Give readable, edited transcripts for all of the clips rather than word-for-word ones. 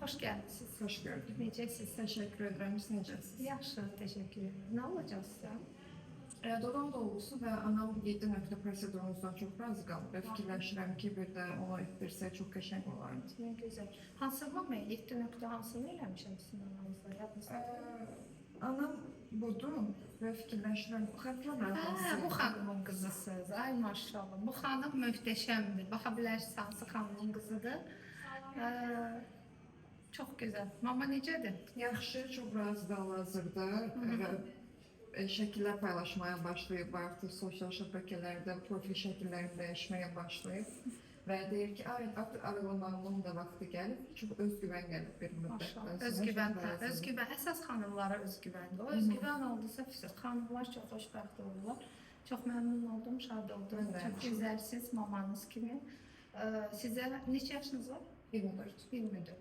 Xoş gəlmisiniz. Xoş gördük. Necəsiz? Təşəkkür edirəm. Siz necəsiniz? Yaxşı, təşəkkür edirəm. Nə olacaq sizə? Dodaq dolğusu və anam 7 nöqtə prosedurumuzdan çox razı qalıb və fikirləşirəm ki, bir də onu etdirsək çox qəşəng olardı. Nə gözəl. Hansı mama? 7 nöqtə hansını eləmişəm sizin ananızda? Yadınızda? Anam budur və fikirləşirəm, xatırlamıram Hə, hansı. bu xanımın qızısınız. Ay maşallah. Bu xanım möhtəşəmdir. Baxa bilərsiniz hansı xanımın qızıdır. Çox gözəl. Mama necədir? Yaxşı, çox razıdır hal-hazırda və şəkillər paylaşmaya başlayıb artıq sosial şəbəkələrdə profil şəkillərini dəyişməyə başlayıb və deyir ki, ay artıq arıqlamağımın da vaxtı gəlib, çox özgüvən gəlib bir müddətdən Maşallah. sonra. Özgüvən, Çox hə, razıyam. özgüvən. Əsas xanımlara özgüvəndir. O özgüvən oldusa, xanımlar çox xoşbəxt olurlar. Çox məmnun oldum, şad oldum. Mən də Çox gözəlsiniz mamanız kimi. Sizə neçə yaşınız var? 24. 24.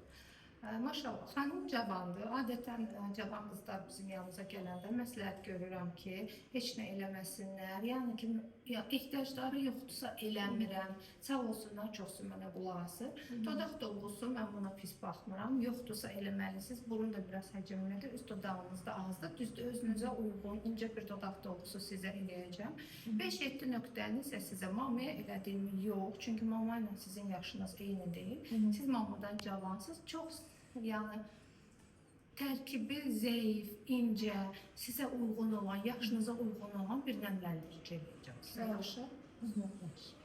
Maşallah, xanım cavandır. Adətən cavan qızlar bizim yanımıza gələndə məsləhət görürəm ki, heç nə eləməsinlər. Yəni ki, ya ehtiyacları yoxdursa eləmirəm. Sağ olsunlar, çoxsu mənə qulaq asır. Dodaq dolğusu mən buna pis baxmıram. Yoxdursa eləməlisiniz. Burun da biraz həcmlidir. Üst dodağınız da azdır. Düzdür, özünüzə uyğun incə bir dodaq dolğusu sizə eləyəcəm. 5-7 nöqtəni isə sizə mamaya elədiyim yox. Çünki mama ilə sizin yaşınız eyni deyil. Siz mamadan cavansınız. Çox yəni tərkibi zəif, incə, sizə uyğun olan, yaşınıza uyğun olan bir nəmləndirici eləyəcəm sizə. Evet. Yaxşı? Yaxşı.